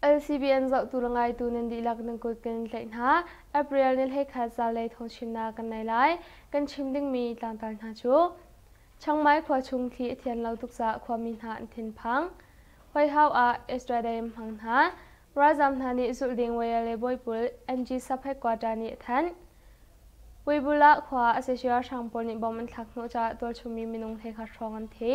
LCBN zohtu le ngaitu nan dihlak nan kut kan in tlaih hna. April ni 11 zanlei thawngchimnak kan nei lai. Kan chim dingmi tlangtar hna cu Chiang Mai khua chung thli a thian lo tuk caah khuami hna an thinphang. Huaihau ah Israel hmang hna. Ralzam hna nih zulh ding Wayale bawipul NG sub headquarter nih a thanh. Puibula khua a si hrang pawl nih bom an thlak hnawh caah tualchungmi minung 11 hrawng an thi.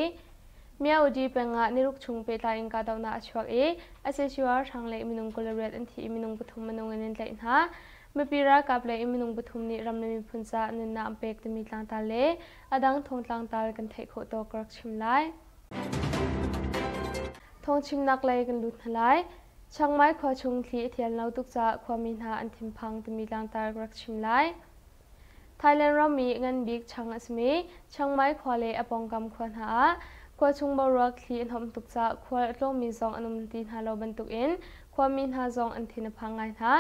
Myaudi peng ah niruk chung pehtlai in kahdohnak a chuak i a hrang le minung 28 an thi i minung pathum minung in an tlaih hna. Mipi ralkap le minung pathum nih ram le miphun caah nunnak an pek timi tlangtar le a dang thongtlangtar kan theih khawh tawk ka rak chim lai. Thawngchimnak lei kan lut hna lai. Chiang Mai khua chung thli a thian lo tuk caah khuami hna an thinphang timi tlangtar ka rak chim lai. Thailand ram i ngan bik chang a simi Chiang Mai khua le a pawngkam khua hna ah khua chung boruak thli a hnawm tuk caah khual a tlawngmi zong an um ti hna lo bantukin khuami hna zong an thin a phang ngai hna.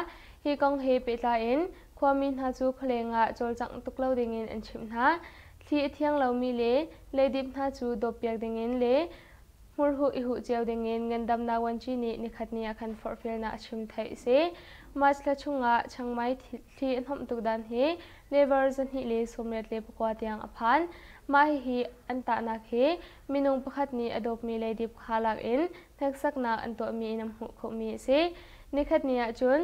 Hi kong he pehtlai in khuami hna cu khualeng ah cawlcangh tuk lo dingin an chimh hna. Thli a thiang lomi le leidip hna cu dawppiak dingin le hmurhuh i huh cio dingin ngandamnak vuanci nih nikhat ni ah khan forhfialnak a chim theih a si. March thla chungah Chiang Mai thli a hnomh tuk dan hi level 289 tiang a phan. Mah hihi an tahnak hi minung pakhat nih a dawpmi leidip kha lak in hneksaknak an tuahmi in an hmuh khawhmi a si. Nikhat ni ahcun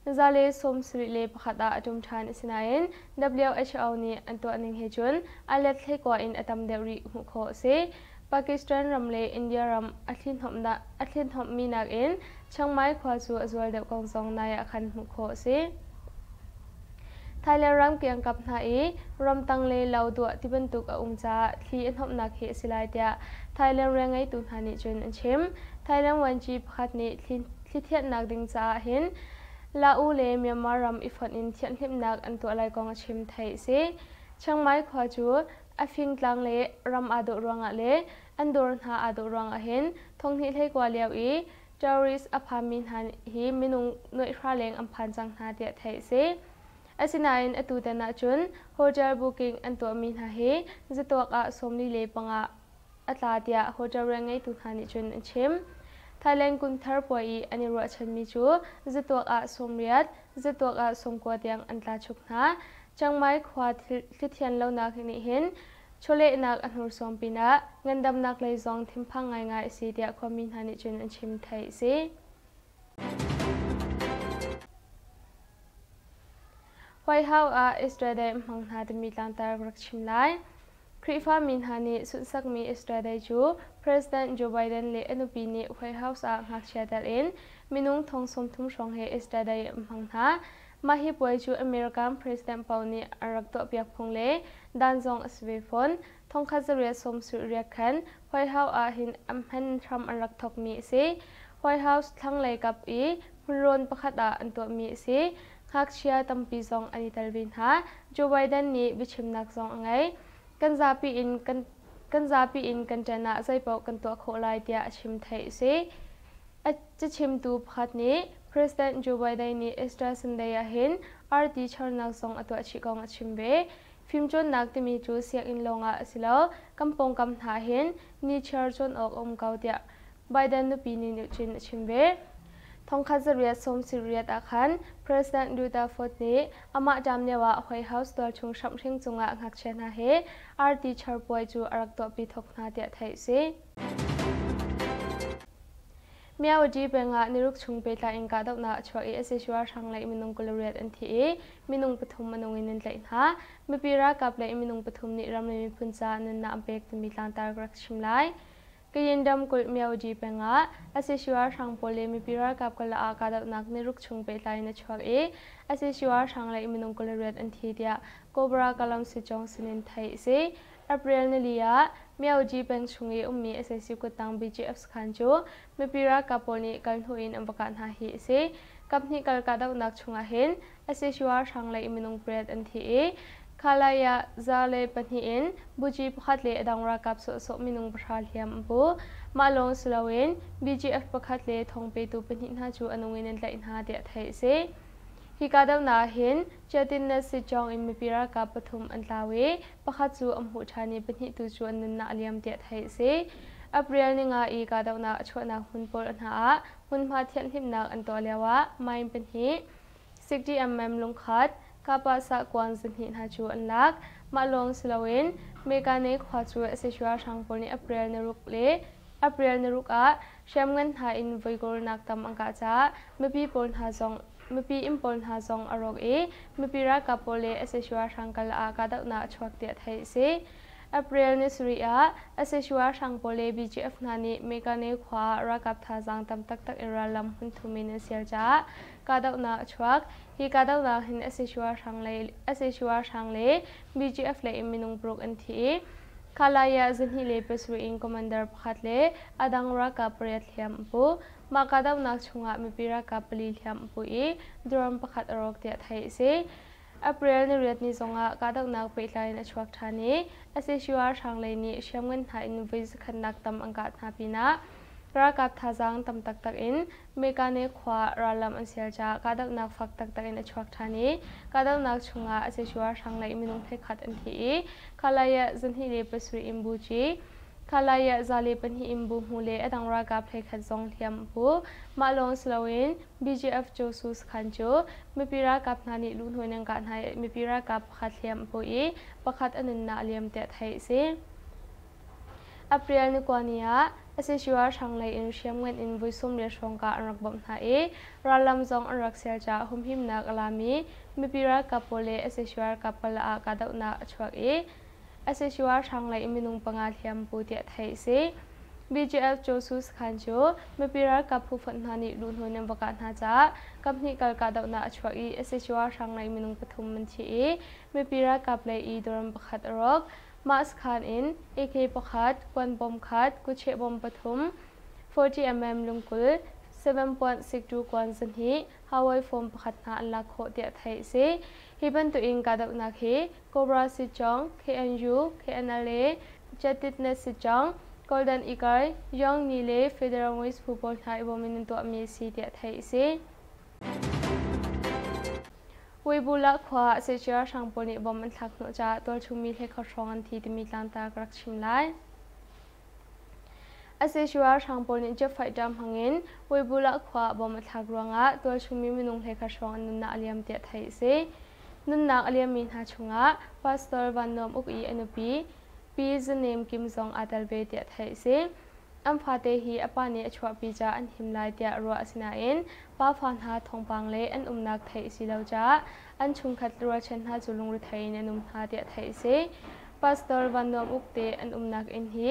171 ah a ṭum ṭhan. Asinain WHO nih an tuah ning he cun a let 19 in a tam deuh rih hmuh khawh a si. Pakistan ram le India ram a thlihnawmhmi nakin Chiang Mai khua cu a zual deuh kong zong nai ah khan hmuh khawh a si. Thailand ram kiangkap hna i ramtang le lo duah ti bantuk a um caah thli a hnawmhnak hi a si lai tiah Thailand rianngeitu hna nih cun an chim. Thailand vuanci pakhat nih thli thianhnak ding caah hin Lau le Myanmar ram i fonh in thianhhlimhnak an tuah lai kong a chim theih a si. Chiang Mai khua cu a fingtlang le ram aa dawh ruangah le an dawr hna aa dawh ruangah hin thonghnih 19 lio i tourist a phanmi hna hi minung nuaihra leng an phan cang hna tiah theih a si. Asinain atu tan ahcun hotel booking an tuahmi hna hi zatuak ah 45 a tla tiah hotel rianngeitu hna nih cun an chim. Thailand kumthar puai i an i ruahchanmi cu zatuak ah 80, zatuak ah 90 tiang an tla chuk hna. Chiang Mai khua thlithian lonak nih hin chawlehnak a hnursuang pinah ngandamnak lei zong thinphang ngaingai a si tiah khuami hna nih cun an chim theih a si. White House ah Israel hmang hna timi tlangtar ka rak chim lai. Khrihfami hna nih sunhsakmi Easter Day cu President Joe Biden le a nupi nih White House ah ngakchia tel in minung thong 30 hrawng he Easter Day an hmang hna. Mah hi puai cu American President paoh nih an rak tuahpiak phung le dan zong a si ve fawn. 1868 khan White House ah hin an hman hram an rak thawkmi a si. White House thlanglei kap i hmunrawn pakhat ah an tuahmi a si. Ngakchia tampi zong an i tel ve hna. Joe Biden nih biachimnak zong a ngei. Kan zapi in kan kan zapi in kan ṭan ah zeipaoh kan tuah khawh lai tiah a chim theih a si. A cachimtu pakhat nih President Joe Biden nih Easter Sunday ah hin arti chornak zong a tuah chih kong a chim ve. Fimcawnnak timi cu sianginn lawngah a si lo, kan pawngkam hna hin nichiar cawn awk a um ko tiah Biden nupi nih cun a chim ve. 1878 ah khan President Rutherford nih amah ṭam lioah White House tualchung hramhring cungah ngakchia hna he arti chorpuai cu a rak tuahpi thok hna tiah theih a si. Myawaddy peng ah niruk chung pehtlai in kahdohnak a chuak i sac hrang lei minung 28 an thi i minung pathum minung in an tlaih hna. Mipi ralkap lei minung pathum nih ram le miphun caah nunnak an pek timi tlangtar ka rak chim lai. Kayin ramkulh Myawaddy peng ah sac ralhrang pawl le mipi ralkap karlak ah kahdohnak niruk chung pehtlai in a chuak i sac ralhrang lei minung 28 an thi tiah Cobra Kalam Sitcawng sinin theih a si. April nili ah Myawaddy peng chung i ummi sac kuttang BGF sakhan cu mipi ralkap pawl nih kal hnu in an va kah hna hi a si. Kaphnih kal kahdohnak chungah hin sac ralhrang lei minung pariat an thi i Khalaya 102 in buci pakhat le a dang ralkap sawhsawh minung pahra hliam an pu. Mah lawng si loin BGF pakhat le thawngpetu pahnih hna cu a nung in an tlaih hna tiah theih a si. Hi kahdohnak ah hin Chiatinnet Sitcawng in mipi ralkap pathum an tlau i pakhat cu an hmuh ṭhan i pahnih tu cu an nunnak a liam tiah theih a si. April ninga i kahdohnak a chuahnak hmun pawl hna ah hmunhma thianhhlimhnak an tuah lio ah mine pahnih, 60mm lungkhat, kapah kuang 200 hna cu an lak. Mah lawng si loin Mekane khua cu sac ralhrang pawl nih April ni ruk le April ni ruk ah hriamngan hna in voikawlnak tam an kah caah mipi pawl hna zong mipi inn pawl hna zong a rawk i mipi ralkap pawl le sac ralhrang kal ah kahdohnak a chuak tiah theih a si. April ni sarih ah sac ralhrang pawl le BGF hna nih Mekane khua ah ralkap thazaang tam taktak in rallam hmun thum in an sial caah kahdohnak a chuak. Hi kahdohnak hin sac ralhrang le BGF lei in minung paruk an thi i Khalaya 27 in commander pakhat le a dang ralkap pariat hliam a pu. Mah kahdohnak chungah mipi ralkap pali hliam a pu i drone pakhat a rawk tiah theih a si. April ni riat ni zongah kahdohnak pehtlai in a chuak ṭhan i sac ralhrang lei nih hriamngan hna in voi zakhatnak tam an kah hna pinah ralkap thazaang tam taktak in Mekane khua rallam an sial caah kahdohnak fak taktak in a chuak ṭhan i kahdohnak chungah sac ralhrang lei minung 11 an thi i Khalaya 27 in Buci, Khalaya 102 in Buhmu le a dang ralkap 11 zong hliam a pu. Mah lawng si loin BGF Josu sakhan cu mipi ralkap hna nih luhnawi in an kah hna i mipi ralkap pakhat hliam a pu i pakhat a nunnak a liam tiah theih a si. April ni kua ni ah sac ralhrang lei in hriamngan in voi 30 hrawng kah an rak bawmh hna i rallam zong an rak sial caah humhimnak a lami mipi ralkap pawl le sac ralkap pal ah kahdohnak a chuak i sac ralhrang lei in minung panga hliam pu tiah theih a si. BGF Josu sakhan cu mipi ralkap phu fonh hna nih luhnawn an va kah hna caah kaphnih kal kahdohnak a chuak i sac ralhrang lei minung pathum an thi i mipi ralkap lei i dawram pakhat a rawk. Mah sakhan in AK pakhat, kuan bom khat, kucheh bom pathum, 40mm lungkul, 7.62 kuan 200, Hawaii phone pakhat hna an lak khawh tiah theih a si. Hi bantukin kahdohnak hi Cobra Sichong, KNU, KNLA, Chatitnet Sichong, Golden Eagle, Yong Ni le Federal Voice phu pawl hna i bawm in an tuahmi a si tiah theih a si. Weibulah khua ah sac ralhrang pawl nih bom an thlak hnawh caah tualchung mi hlei kho hrawng an thi timi tlangtar ka rak chim lai. Sac ralhrang pawl nih jet fighter hmangin Weibulah khua ah bom a thlak ruangah tualchung mi minung hlei khat hrawng an nunnak a liam tiah theih a si. Nunnak a liammi hna chungah Pastor Van Nuam Uk i a nupi Pi Zanem Kim zong aa tel ve tiah theih a si. An fate hi a pa nih a chuahpi caah an him lai tiah ruah a si nain pafa hna thawngpang le an umnak theih a si lo caah an chungkhat rualchan hna cu lungrethei in an um hna tiah theih a si. Pastor Van Nuam Uk te an umnak inn hi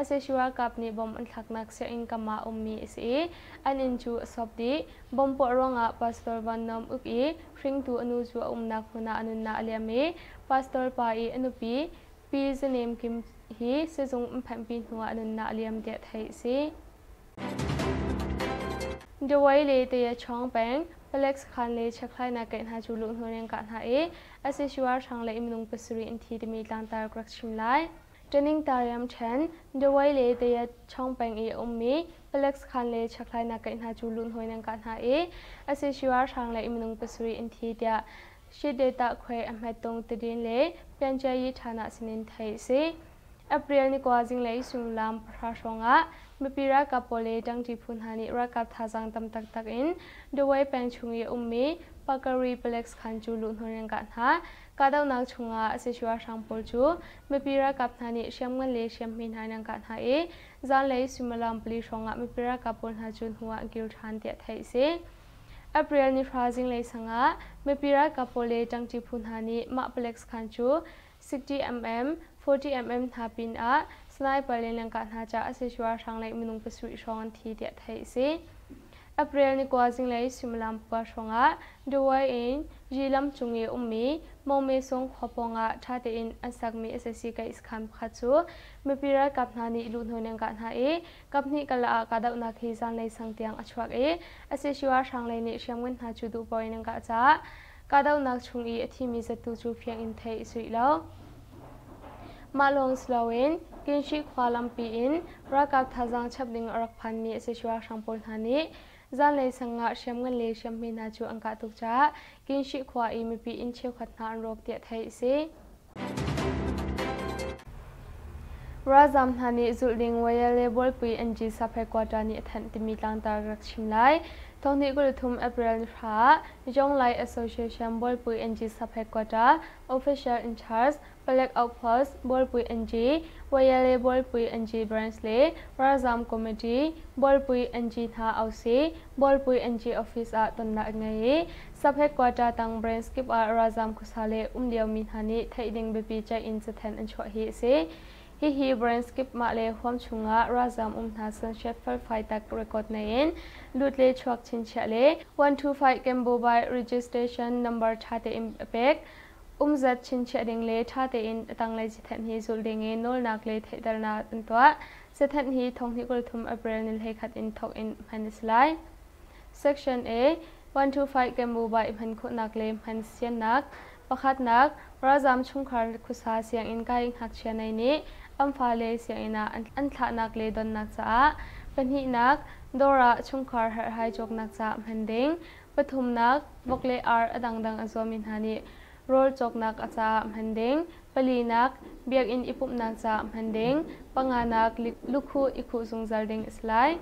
sac ralkap nih bom an thlaknak sianginn kam ah a ummi a si i an inn cu a sawp dih. Bom puah ruangah Pastor Van Nuam Uk i hringtu a nu cu a umnak hmun ah a nunnak a liam i Pastor pa i a nupi Pi Zanem Kim hi sizung an phanhpi hnuah a nunnak a liam tiah theih a si. Dawei le Tayachawng peng palek sakhan le chekhlainak keih hna cu luhhnawh in an kah hna i sac ralhrang le minung pasarih an thi timi tlangtar ka rak chim lai. Ṭaning Tariam ṭhen Dawei le Tayachawng peng i a ummi palek sakhan le chekhlainak keih hna cu luhhnawh in an kah hna i sac ralhrang le minung pasarih an thi tiah Shidetah khuai a hmettung tidin le Pianchiayi ṭhanah sinin theih a si. April ni kua zinglei suimilam pahra hrawngah mipi ralkap pawl le ṭangṭi phu hna nih ralkap thazaang tam taktak in Dawei peng chung i a ummi Pakari palek sakhan cu luhhnawh in an kah hna. Kahdohnak chungah sac ralhrang pawl cu mipi ralkap hna nih hriamngan le hriamhme hna in an kah hna i zanlei suimilam pali hrawngah mipi ralkap pawl hna cu hnu ah an kir ṭhan tiah theih a si. April ni hra zinglei sangah mipi ralkap pawl le ṭangṭi phu hna nih mah palek sakhan cu 60mm, 40mm hna pinah sniper le an kah hna caah sac ralhrang lei minung pasarih hrawng an thi tiah theih a si. April ni kua zinglei suimilam pakua hrawngah Dawai in Yi lam cung i ummi Mongmesung khua pawngah ṭha tein an sakmi sac kaih sakhan pakhat cu mipi ralkap hna nih luhnawn an kah hna i Kaphnih kal ah kahdohnak hi zanlei sang tiang a chuak i sac ralhrang lei nih hriamngan hna cu duhpaoh in an kah caah kahdohnak chung i a thimi zattu cu fiang in theih a si rih lo. Mah lawng si loin Kinshi khua lampi in ralkap thazaang chap ding a rak phanmi sac ralhrang pawl hna nih zanlei sang ah hriamngan le hriamhme hna cu an kah tuk caah Kinshi khua i mipi inn cheukhat hna an rawk tiah theih a si. Ralzaam hna nih zulh ding Wayale Bualpui NG Sub-Headquarter nih a thanh timi tlangtar rak chim lai. Thonghnih 23 April ni hra ah Jonglai Association Bualpui NG Sub-Headquarter Official in Charge Palek Outpost Bualpui NG Wayale Bualpui NG Branch le Ralzaam Committee Bualpui NG hna ausi Bualpui NG Office ah tonnak an ngei i Sub-Headquarter tang branch kip ah ralzaam khuasa le um liomi hna nih theih ding biapi ceih in cathanh an chuah hi a si. Hihi branch kip mah le huam chungah ralzaam um hna sunset felfai tak record nei in lut le chuak chinchiah le 125 Kembo by registration number ṭha tein a pek. Umzat chinchiah ding le ṭha tein a tanglei cathanh hi zulh ding in nawlnak le theihternak an tuah. Cathanh hi thonghnih 23 April ni 11 in thawk in hman a si lai. Section A 125 Kembu bai hman khawhnak le hman siannak Pakhatnak, ralzaam chungkhar khuasa sianginn kai ngakchia nei nih an fale sianginn ah an thlahnak le donnak caah. Pahnihnak, dawr ah chungkhar herhhai cawknak caah hman ding. Pathumnak, vok le ar a dangdang a zuami hna nih rawl cawknak a caah hman ding. Palinak, biakinn i pumhnak caah hman ding. Panganak, lukhuh i khuh zungzal ding a si lai.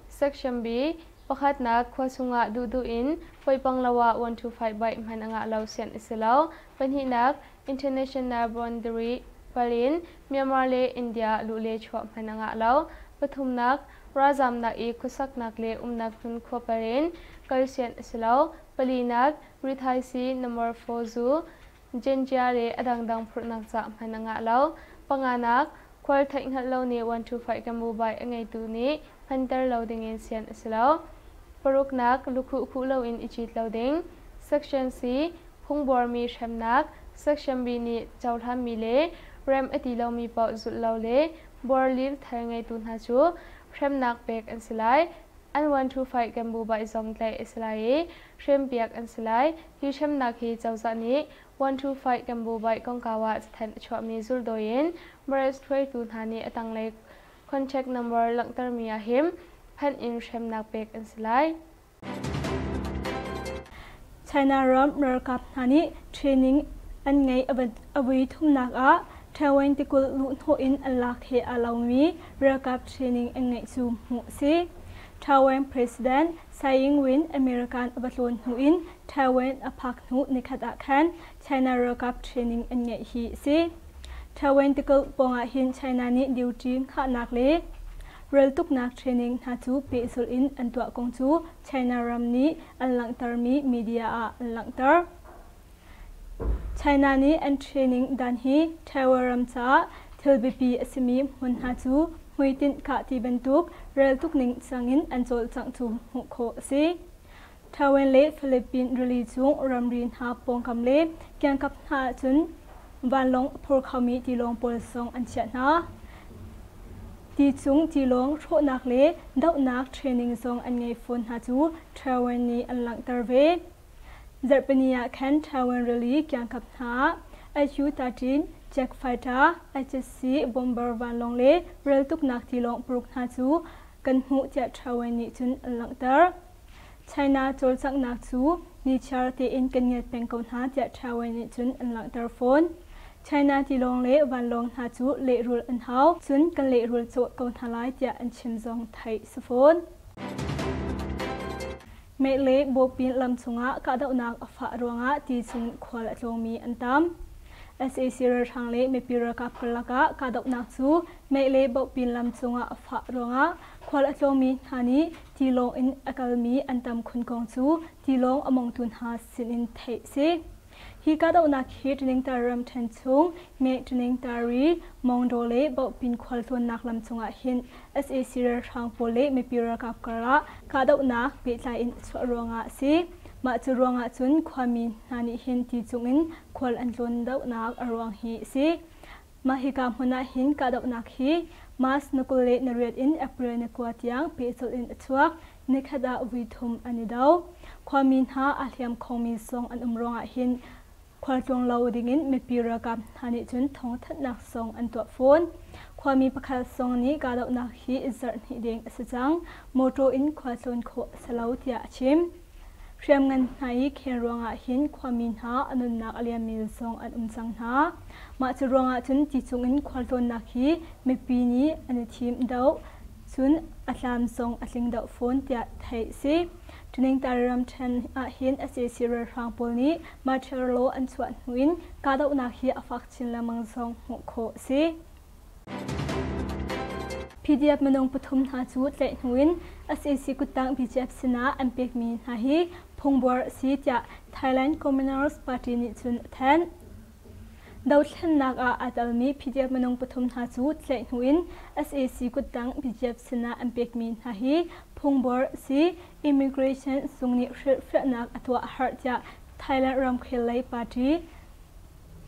Section B Pakhatnak, khua chungah duhduh in poipang lo ah 125 baih hman a ngah lo sianh a si lo. Pahnihnak, international boundary pal in Myanmar le India luh le chuah hman a ngah lo. Pathumnak, ralzamnak i khuasaknak le umnak hmun khua pal in kal sianh a si lo. Palinak, rithaisii number 4 zu, Gengia le a dangdang phurhnak ca hman a ngah lo. Panganak, khual theihhngalh lo nih 125 kan mobile a ngeitu nih hmanter lo dingin sian a si lo. Paruknak, lukhuh khuh loin i cit lo ding. Section C, phungbuarmi hremnak. Section B nih cohlanmi le rem a ti lomi paoh zulh lo le buarlil thar ngeitu hna cu hremnak pek an si lai. An 125 kan mobile zong tlaih a si lai i hrempiak an si lai. Hi hremnak hi cozah nih 125 kan mobile kongkau ah cathanh a chuahmi zuldawi in Mares hruaitu hna nih a tanglei contact number langhtermi ah hin phanh in hremnak pek an si lai. China ram ralkap hna nih training an ngeih a voi thumnak ah Taiwan tikulh luhhnawh in an lak he aa lomi ralkap training an ngeih cu hmuh a si. Taiwan President Tsai Ing-wen American a va tlawn hnu in Taiwan a phak hnu nikhat ah khan China ralkap training an ngeih hi a si. Taiwan tikulh pawngah hin China nih duty hngahnak le raltuknak training hna cu pehzulh in an tuah kong cu China ram nih an langhtermi media ah an langhter. China nih an training dan hi Taiwan ram caah thil biapi a simi hmun hna cu hmuitinh kah ti bantuk reltuk ning cangin an cawlcangh cu hmuh khawh a si. Taiwan le Philippine rili cung ramri hna pawngkam le kiangkap hna ahcun vanlawng a phur khomi tilawng pawl zong an chiah hna. Ti cung tilawng hrawhnak le dohnak training zong an ngei fawn hna cu Taiwan nih an langhter ve. Zarhpini ah khan Taiwan rili kiangkap hna ah Su-13 jet fighter, HSC bomber vanlawng le reltuknak tilawng paruk hna cu kan hmuh tiah Taiwan nih cun an langhter. China cawlcanghnak cu nichiar tein kan ngiat peng ko hna tiah Taiwan nih cun an langhter fawn. China tilawng le vanlawng hna cu lehrulh an hau, cun kan lehrulh cawh ko hna lai tiah an chim zong theih si fawn. Meh le Bawpin lam chungah kahdohnak a fah ruangah ti chung khual a tlawngmi an tam. Sac ralhrang le mipi ralkap karlak ah kahdohnak cu Meh le Bawpin lam cungah a fah ruangah khual a tlawngmi hna nih tilawng in a kalmi an tam khun kong cu tilawng a mongtu hna sinin theih a si. Hi kahdohnak hi Ṭiningtar ramṭhen chung Meh Ṭiningtari, Mongdaw le Bohpin khualtlawnnak lam cungah hin sac ralhrang pawl le mipi ralkap karah kahdohnak pehtlai in a chuah ruangah a si. Mah cu ruangah cun khuami hna nih hin ti cungin khual an tlawn dohnak a ruang hi a si. Mah hika hmun ah hin kahdohnak hi March ni 28 in April ni 9 tiang pehzulh in a chuak. Nikhat ah vui thum an i do. Khuami hna aa hliam khomi zong an um ruangah hin khualtlung lo dingin mipi ralkap hna nih cun thawngthanhnak zong an tuah fawn. Khuami pakhat zong nih kahdohnak hi zarh hnih deng a si cang. Motor in khualtlawn khawh a si lo tiah a chim. Hriamngan hna i khel ruangah hin khuami hna a nunnak a liammi zong an um cang hna. Mah cu ruangah cun ti chungin khualtlawnnak hi mipi nih an i thim deuh, cun a tlam zong a tling deuh fawn tiah theih a si. Taningtari ramṭhen ahhin sac ralhrang pawl nih martial law an chuah hnu in kahdohnak hi a fak chin lengmang zong hmuh khawh a si. PDF minung pathum hna cu tlaih hnu in sac kuttang BGF sinah an pekmi hna hi phungbuar a si tiah Thailand Communist Party nih cun a thanh. Dothlennak ah aa telmi PDF minung pathum hna cu tlaih hnu in sac kuttang BGF sinah an pekmi hna hi phungbuar a si. Immigration zung nih hrilhfiahnak a tuah a herh tiah Thailand ramkhel lei party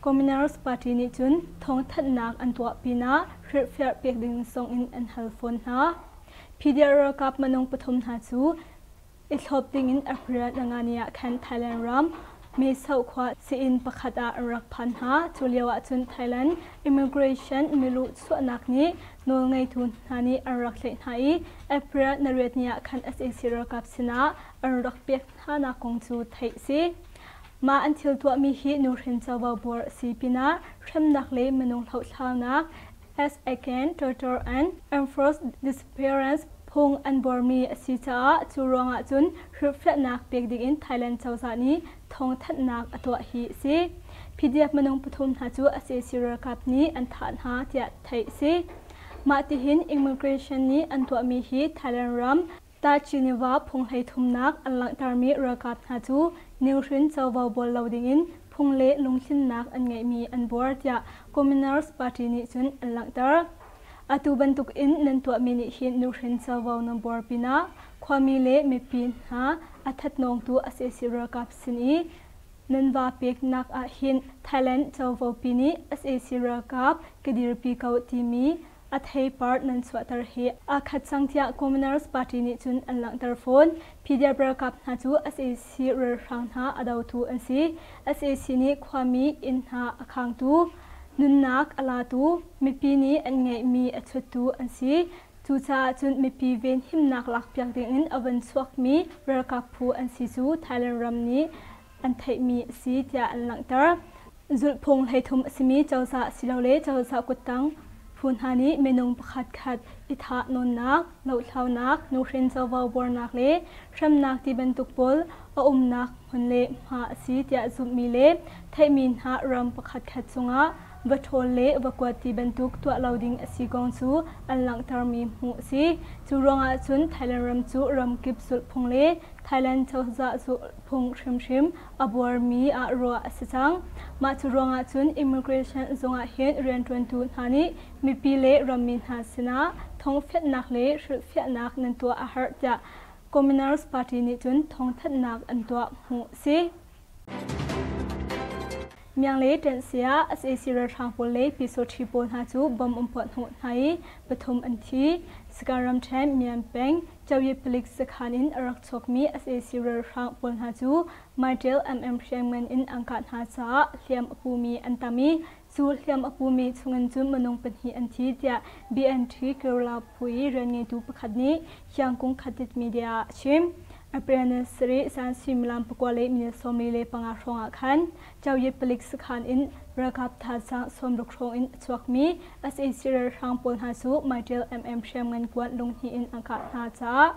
Communist Party nih cun thawngthanhnak an tuah pinah hrilhfiah pek ding zong in an hal fawn hna. PDF ralkap minung pathum hna cu i thlop dingin April nangani ah khan Thailand ram Mesoh khua sii-inn pakhat ah an rak phan hna. Cu lio ahcun Thailand immigration milu chuahnak nih nawlngeitu hna nih an rak tlaih hna i April nariat ni ah khan sac ralkap sinah an rak pek hnanak kong cu theih a si. Mah an thil tuahmi hi nuhrin covo buar a si pinah hremnak le minung hlohthlaunak as again torture and enforced disappearance phung an buarmi a si caah cu ruangah cun hrilhfiahnak pek dingin Thailand cozah nih thawngthanhnak a tuah hi a si. PDF minung pathum hna cu sac ralkap nih an thah hna tiah theih a si. Mah tihin immigration nih an tuahmi hi Thailand ram Tah-Geneva phung hleithumnak an langhtermi ralkap hna cu nuhrin covo bual lo dingin phung le lungthlinnak an ngeihmi an buar tiah Communist Party nih cun an langhter. Atu bantuk in nan tuahmi nih hin nuhrin covo nan buar pinah khuami le mipi hna a thatnawngtu sac ralkap sin i nan va peknak ah hin Thailand covo pi nih sac ralkap ka dirpi ko timi a theipar nan chuahter hi aa khat cang tiah Communist Party nih cun an langhter fawn. PDF ralkap hna cu sac ralhrang hna a dotu an si. Sac nih khuami inn hna a khangtu, nunnak a latu, mipi nih an ngeihmi a chuttu an si. Cucaah cun mipi venhimnak lakpiak dingin a van chuakmi ralkap phu an si cu Thailand ram nih an theihmi a si tiah an langhter. Zulhphung 13 a simi cozah silole cozah kuttang phu hna nih minung pakhatkhat i thah nawnnak, lohthlaunak, nuhrin covo buarnak le hremnak ti bantuk pawl a umnak hmun le hma a si tiah zumhmi le theihmi hna ram pakhatkhat cungah va ṭhawl le va kuat ti bantuk tuah lo ding a si kong cu an langhtermi hmuh a si. Cu ruangah cun Thailand ram cu ramkip zulhphung le Thailand cozah zulhphung hrimhrim a buarmi ah ruah a si cang. Mah cu ruangah cun immigration zungah hin rianṭuantu hna nih mipi le rammi hna sinah thawngfianhnak le hrilhfiahnak nan tuah a herh tiah Communist Party nih cun thawngthanhnak an tuah hmuh a si. Miang le Ṭenhsia sac ralhrang pawl le Pyusawṭhi pawl hna cu bomb an puah hnawh hna i pathum an thi. Sagaing ramṭhen Mian peng Chawyit palik sakhan in a rak chuakmi sac ralhrang pawl hna cu Mytel MM hriamngan in an kah hna caah hliam a pumi an tam i cu hliam a pumi chungin cun minung pahnih an thi tiah BNT Kerala phu i rianngeitu pakhat nih Hyangkung Khatit Media ah a chim. April ni sarih zan suimilam pakua le minute 45 hrawng ah khan Chawyit palik sakhan in ralkap thazaang 60 hrawng in a chuakmi sac ralhrang pawl hna cu Mytel MM hriamngan kuan lunghnih in an kah hna caah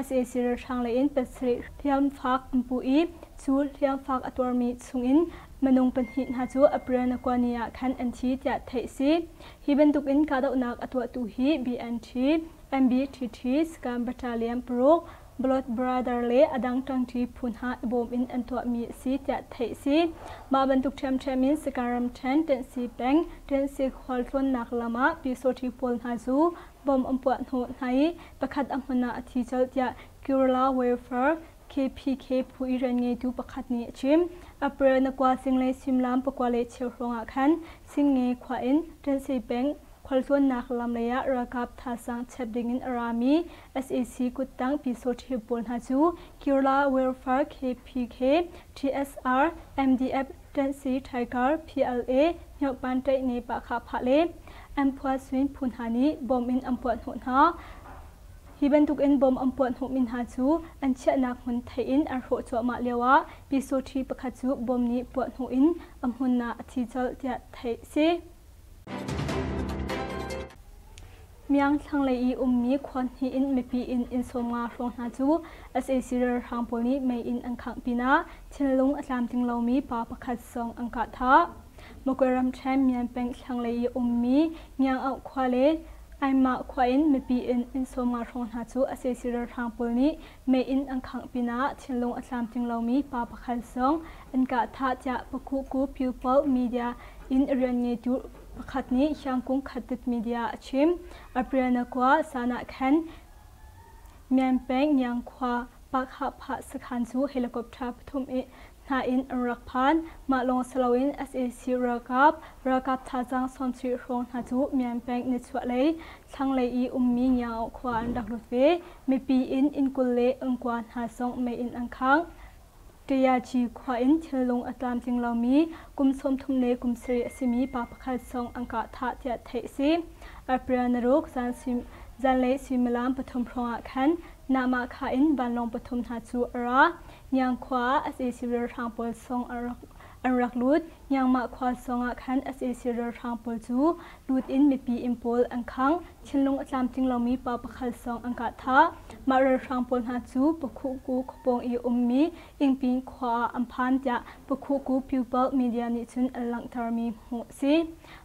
sac ralhrang lei in pasarih hliamfak an puh i cu hliamfak a tuarmi chungin minung pahnih hna cu April na kua ni ah khan an thi tiah theih a si. Hi bantukin kahdohnak a tuahtu hi BNT, MBTT, Sagaing Battalion paruk, Blood Brother le a dang ṭangṭi phu hna i bawm in an tuahmi a si tiah theih a si. Mah bantuk ṭhiamṭhiam in Sagaing ramṭhen Tensi peng Tensi khualtlawnnak lam ah Pyusawṭhi pawl hna cu bomb an puah hnawh hna i pakhat a hmun ah a thi colh tiah Kerala Welfare KPK phu i rianngeitu pakhat nih a chim. April na kua zinglei suimilam pakua le cheu hrawng ah khan Singnge khua in Tensi peng khualtlawnnak lam lei ah ralkap thazaang chep dingin a rami sac kuttang Pyusawṭhi pawl hna cu Kerala Welfare KPK, TSR, MDF, Ṭanhsi Tiger, PLA, Hniauhpan Ṭaihne Pahkhah Phah le Amphua Swin phu hna nih bom in an puah hnawh hna. Hi bantukin bom an puah hnawhmi hna cu an chiahnak hmun theih in an hrawh cuahmah lioah Pyisawṭhi pakhat cu bom nih puah hnawh in a hmun ah a thi colh tiah theih a si. Miang thlanglei i ummi khua hnih in mipi inn inn 50 hrawng hna cu sac ralhrang pawl nih mei in an khangh pinah thinlung a tlamtling lomi pa pakhat zong an kah thah. Magwe ramṭhen Mian peng thlanglei i ummi Ngiang-auh khua le Aimah khua in mipi inn inn 50 hrawng hna cu sac ralhrang pawl nih mei in an khangh pinah thinlung a tlamtling lomi pa pakhat zong an kah thah tiah Pakhuku People Media in rian ngeitu pakhat nih Hyangkung Khatit Media a chim. April na kua zan ah khan Mian peng Ngiang khua Pakhahphah sakhan cu helicopter pathum hna in an rak phan. Mah lawng si loin sac ralkap, ralkap thazaang 70 hrawng hna cu Mian peng nichuahlei, thlanglei i ummi Ngiang khua an rak lut ve. Mipi inn inn 20 le inn 9 hna zong mei in an khangh. Tayachi khua in thinlung a tlamtling lomi kum 30 le kum 7 a simi pa pakhat zong an kah thah tiah theih a si. April naruk zanlei suimilam pathum hrawng ah khan Nahmah kha in vanlawng pathum hna cu a ra. Ngiang khua ah sac ralhrang pawl zong an rak lut. Ngiangmah khua zong ah khan sac ralhrang pawl cu lut in mipi inn pawl an khangh. Thinlung a tlamtling lomi pa pakhat zong an kah thah. Mah ralhrang pawl hna cu Pakhuhku khuapawng i ummi Ingpin khua ah an phan tiah Pakhuhku People Media nih cun an langhtermi hmuh a si.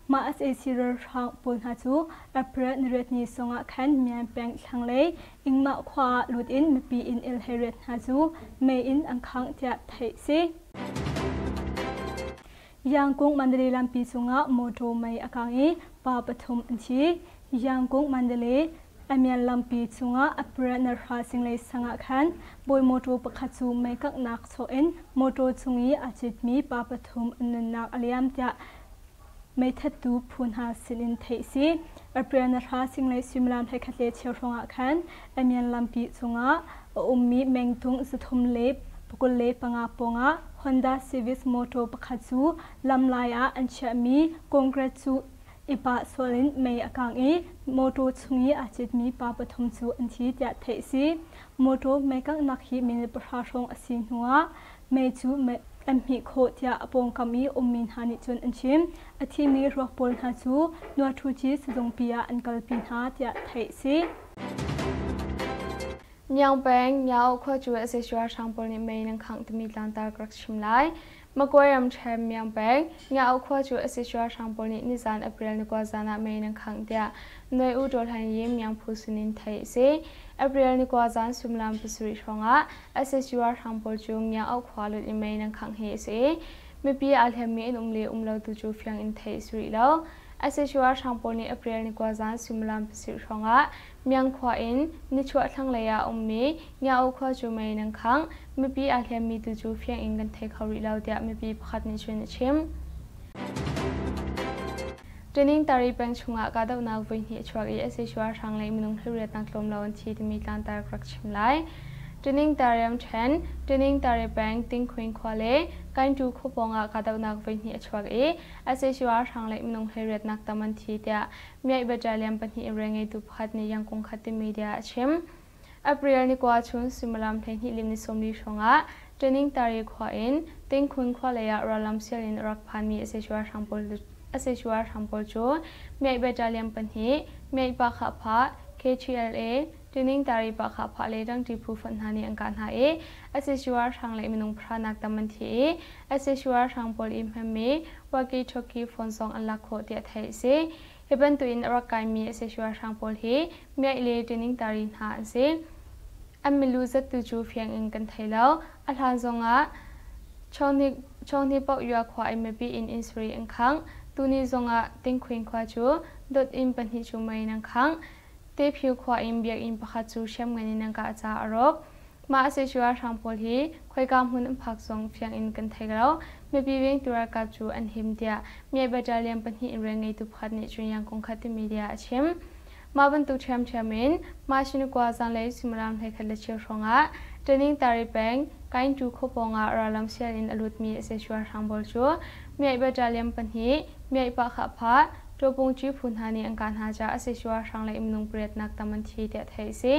Mah sac ralhrang pawl hna cu April nariat ni zong ah khan Mian peng thlanglei Ingmah khua ah lut in mipi inn il hleiriat hna cu mei in an khangh tiah theih a si. Yangkung Mandalay lampi cungah mawṭaw mei a kang i pa pathum an thi. Yangkung Mandalay Amian lampi cungah April nahra zinglei sang ah khan bawi mawṭaw pakhat cu mei kanghnak sawh in mawṭaw cung i aa citmi pa pathum an nunnak a liam tiah meithattu phu hna sinin theih a si. April nahra zinglei suimilam 11:15 hrawng ah khan Amian lampi cungah a ummi mengtung 325 pawngah Honda Civic mawṭaw pakhat cu lamlai ah an chiahmi concrete cu i pah sual in mei a kang i mawṭaw chung i aa citmi pa pathum cu an thi tiah theih a si. Mawṭaw meikanghnak hi minute pahra hrawng a si hnuah mei cu an hmih khawh tiah a pawngkam i ummi hna nih cun an chim. A thimi ruak pawl hna cu Nuaṭhuci sizungpi ah an kalpi hna tiah theih a si. Myaung peng Myaung khua cu sac ralhrang pawl nih mei nan khangh timi tlangtar ka rak chim lai. Magway ramṭhen Myaung peng Myaung khua cu sac ralhrang pawl nih nizan April ni kua zan ah mei nan khangh tiah Noi U Taw Hlan Yi Myaung phu sinin theih a si. April ni kua zan suimilam pasarih hrawngah sac ralhrang pawl cu Myaung khua lut in mei nan khangh hi a si. Mipi aa hliammi an um le um lo tu cu fiang in theih a si rih lo. Sac ralhrang pawl nih April ni kua zan suimilam pasarih hrawngah Myang khua in nichuah thlanglei ah a ummi Ngia-oo khua cu mei nan khangh. Mipi aa hliammi tu cu fiang in kan thei kho rih lo tiah mipi pakhat nih cun a chim. Training Tari peng chungah kahdohnak voihnih a chuak i sac ralhrang lei minung 18 nak tlawm lo an thi timi tlangtar ka rak chim lai. Training Tariam ṭhen, Training Tari peng Tingkhuin khua le Kaintu khua pawngah kahdohnak voihnih a chuak i sac ralhrang lei minung 18 nak tam an thi tiah Miaih Battalion pahnih rian ngeitu pakhat nih Yangkung Khat media a chim. April ni kua chun suimilam 12 lim ni 40 hrawngah Training Tari khua in Tingkhun khua lei ah rallam sial in a rak phanmi sac ralhrang pawl cu Miaih Battalion pahnih, Miaih Pakhah Phah, KTLA, Training Tari Pakhah Phah le Dangṭi phu fonh hna nih an kah hna i sac ralhrang le minung pahra nak tam an thi i sac ralhrang pawl i hmanmi walkie-talkie phone zong an lak khawh tiah theih a si. Hi bantukin a rak kaimi sac ralhrang pawl hi Miaih le Training Tari hna an si. An milu zattu cu fiang in kan thei lo. A hlan zongah Chawnghni Paoh khua i mipi inn inn sarih an khangh. Tuni zongah Tingkhuin khua cu dot inn pahnih cu mei in an khangh. Tephiu khua in biakinn pakhat cu hriamngan in an kah caah a rawk. Mah sac ralhrang pawl hi khoika hmun an phak zong fiang in kan thei lo. Mipi vengtu ralkap cu an him tiah Myay Battalion pahnih in rian ngeitu pakhat nih Chunyang kong kha ti media a chim. Mah bantuk ṭhiamṭhiam in Mashinukwa zanlei suimilam 11:15 hrawngah Training Tari peng Kaintu khua pawngah rallam sial in a lutmi sac ralhrang pawl cu Myay Battalion pahnih, Myay Pahkhah Phah, Ṭawpungṭi phu hna nih an kah hna caah sac ralhrang lei minung pariatnak tam an thi tiah theih a si.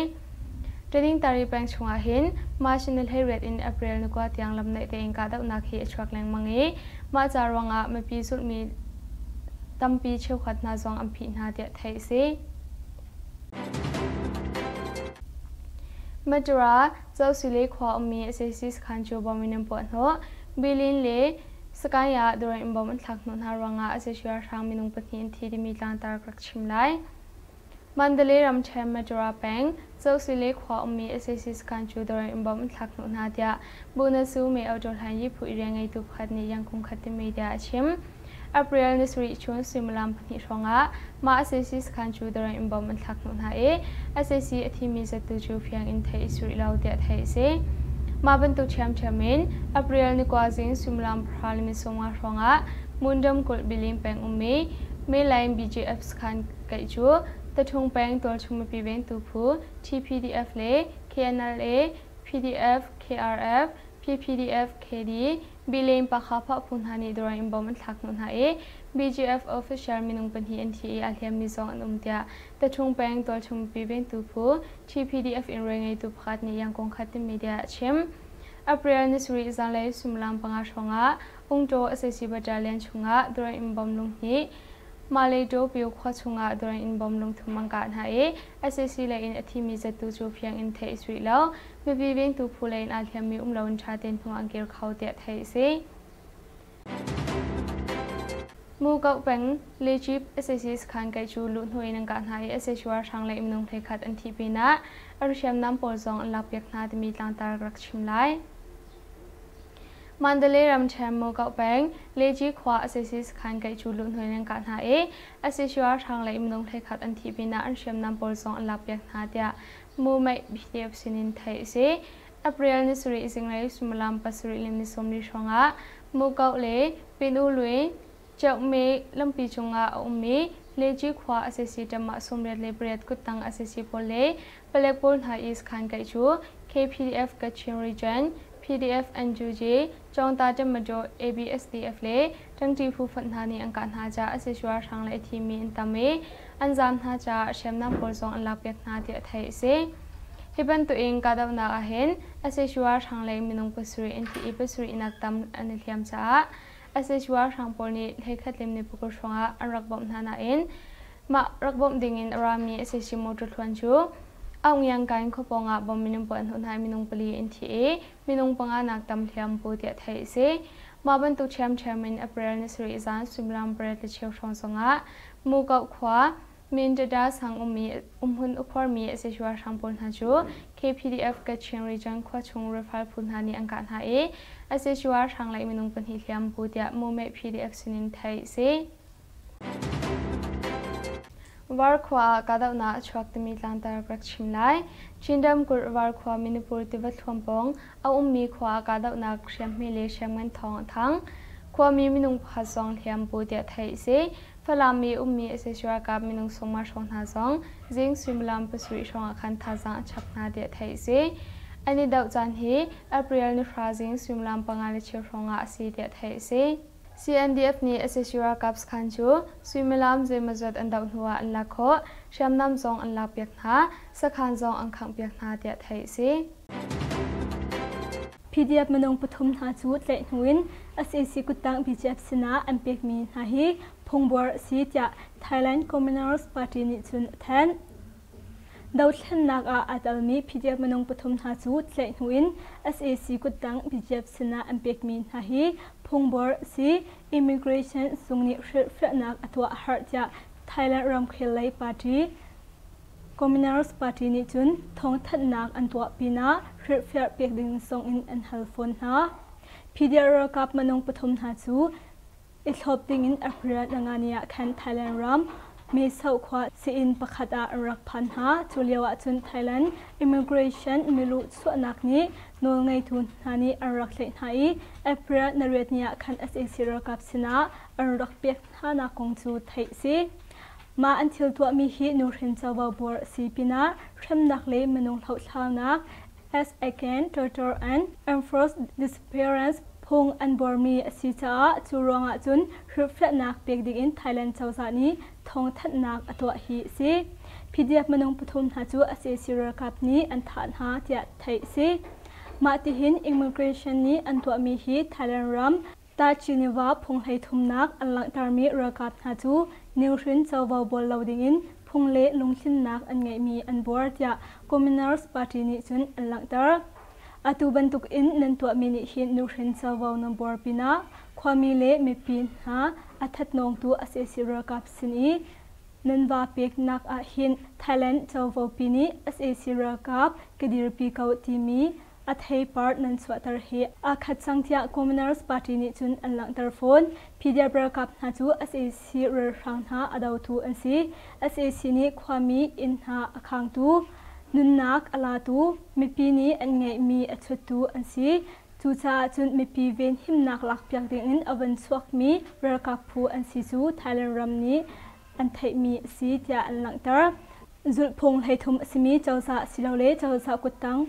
Taningtari peng chungah hin March ni 18 in April ni 9 tiang lamnaih tein kahdohnak hi a chuak lengmang i mah ca ruangah mipi zulhmi tampi cheukhat hna zong an phih hna tiah theih a si. Matura Cosile khua ummi sac sakhan cu bom in an puahhnawh. Bilin le Sakae ah dawr in bom an thlak hnawh hna ruangah sac ralhrang minung pahnih an thi timi tlangtar ka rak chim lai. Mandalay ramṭhen Matura peng Cosile khua ummi sac sakhan cu dawr in bom an thlak hnawh hna tiah Bunasu Me Auto Hlan Yi phu i rianngeitu pakhat nih Yangkung khat timi tiah a chim. April ni sarih chun suimilam pahnih hrawngah mah sac sakhan cu dawr in bom an thlak hnawh hna i sac a thimi zattu cu fiang in theih a si rih lo tiah theih a si. Mah bantuk ṭhiamṭhiam in April ni kua zing suimilam pahra le mi sawmnga hrawngah Mundam kulh Bilin peng ummi Mainline BGF sakhan kaih cu Taṭhung peng tualchung mipi vengtu phu TPDF le KNLA, PDF, KRF, PPDF, KD, Bileng Pakha phu hna nih drone in bom an thlak hnawh hna i BGF official minung pahnih an thi i aa hliammi zong an um tiah Taṭhung peng tualchung mipi vengtu phu TPDF in rianngeitu pakhat nih Yangon khat media a chim. April ni sarih zanlei suimilam panga hrawngah Ungtaw sac battalion chungah drone in bom lung hnih Malaytaw pyu khua chungah drone in bom lungthum an kah hna i sac lei in a thimi zattu cu fiang in theih a si rih lo. Mipi vengtu phu lei in aa hliammi um loin ṭha tein hnu an kir kho tiah theih a si. Mukoh peng Lechip sac sakhan kaih cu luh hnu in an kah hna i sac ralhrang lei minung hleikhat an thih pinah an hriamnam pawl zong an lakpiak hna timi tlangtar ka rak chim lai. Mandalay ramṭhen Mukoh peng Leji khua sac sakhan kaih cu luh hnu in an kah hna i sac ralhrang lei minung hleikhat an thih pinah an hriamnam pawl zong an lakpiak hna tiah Mumeih PDF sinin theih a si. April ni sarih zinglei suimilam pasarih le ni sawmli hrawngah Mukoh le Pinu Lui Ceukme lampi cungah a ummi Leji khua sac ṭamah 88 kuttang sac pawl le palek pawl hna i sakhan kaih cu KPDF Kachin Region, PDF NUG, Cawngta Ṭamadaw ABSDF le Ṭangṭi phu fonh hna nih an kah hna caah sac ralhrang le a thimi an tam i an zaam hna caah hriamnam pawl zong an lakpiak hna tiah theih a si. Hi bantukin kahdohnak ahhin sac ralhrang lei minung pasarih an thi i pasarih nak tam an i hliam caah sac ralhrang pawl nih hleikhat lim ni pakul hrawngah an rak bawmh hna nain mah rak bawmh dingin a rami sac motor thluan cu Aung khuapawng ah bom minung pawl an hmuh hna i minung pali an thi i minung panga nak tam hliam pu tiah theih a si. Mah bantuk ṭhiamṭhiam in April ni sarih zan suimilam pariat le cheu hrawng zongah Mukoh khua Mindada sang ummi umhmun a khuarmi sac ralhrang pawl hna cu KPDF Kachin Region khuachung rifle phu hna nih an kah hna i sac ralhrang lei minung pahnih hliam pu tiah Mumeh PDF sinin theih a si. Varkhua ah kahdohnak a chuak timi tlangtar ka rak chim lai. Chin ramkulh Varkhua Manipur tiva thluam pawng a ummi khua ah kahdohnak hriamhme le hriamngan thawng a thang. Khuami minung pakhat zong hliam pu tiah theih a si. Falam mi ummi sac ralkap minung sawmnga hrawng hna zong zing suimilam pasarih hrawng ah khan thazaang a chap hna tiah theih a si. An i doh caan hi April ni hra zing suimilam panga le cheu hrawng ah a si tiah theih a si. CNDF nih sac ralkap sakhan cu suimilam zeimawzat an doh hnuah an lak khawh, hriamnam zong an lakpiak hna, sakhan zong an khanghpiak hna tiah theih a si. PDF minung pathum hna cu tlaih hnu in sac kuttang BGF sinah an pekmi hna hi phungbuar a si tiah Thailand Communist Party nih cun a thanh. Dothlennak ah aa telmi PDF minung pathum hna cu tlaih hnu in sac kuttang BGF sinah an pekmi hna hi phungbuar a si. Immigration zung nih hrilhfiahnak a tuah a harh tiah Thailand ramkhel lei party Communist Party nih cun thawngthanhnak an tuah pinah hrilhfiah pek ding zong in an hal fawn hna. PDF ralkap minung pathum hna cu i thlop dingin April nangani ah khan Thailand ram Mesoh khua sii-inn pakhat ah an rak phan hna. Cu lio ahcun Thailand immigration milu chuahnak nih nawlngeitu hna nih an rak tlaih hna i April nariat ni ah khan sac ralkap sinah an rak pek hnanak kong cu theih a si. Mah an thil tuahmi hi nuhrin covo buar a si pinah hremnak le minung hlohthlaunak as again torture and enforced disappearance phung an buarmi a si caah cu ruangah cun hrilhfiahnak pek dingin Thailand cozah nih thawngthanhnak a tuah hi a si. PDF minung pathum hna cu sac ralkap nih an thah hna tiah theih a si. Mah tihin immigration nih an tuahmi hi Thailand ram Tachiniva phung hleithumnak an langhtermi ralkap hna cu nuhrin covo bual lo dingin phung le lungthlinnak an ngeihmi an buar tiah Communist Party nih cun an langhter. Atu bantuk in nan tuahmi nih hin nuhrin covo nan buar pinah khuami le mipi hna a thatnawngtu sac ralkap sin i nan va peknak ah hin Thailand covo pi nih sac ralkap ka dirpi ko timi a theipar nan chuahter hi aa khat cang tiah Communist Party nih cun an langhter fawn. PDF ralkap hna cu sac ralhrang hna a dotu an si. Sac nih khuami inn hna a khangtu, nunnak a latu, mipi nih an ngeihmi a chuttu an si. Cucaah cun mipi venhimnak lakpiak dingin a van chuakmi ralkap phu an si cu Thailand ram nih an theihmi a si tiah an langhter. Zulhphung 13 a simi cozah silole cozah kuttang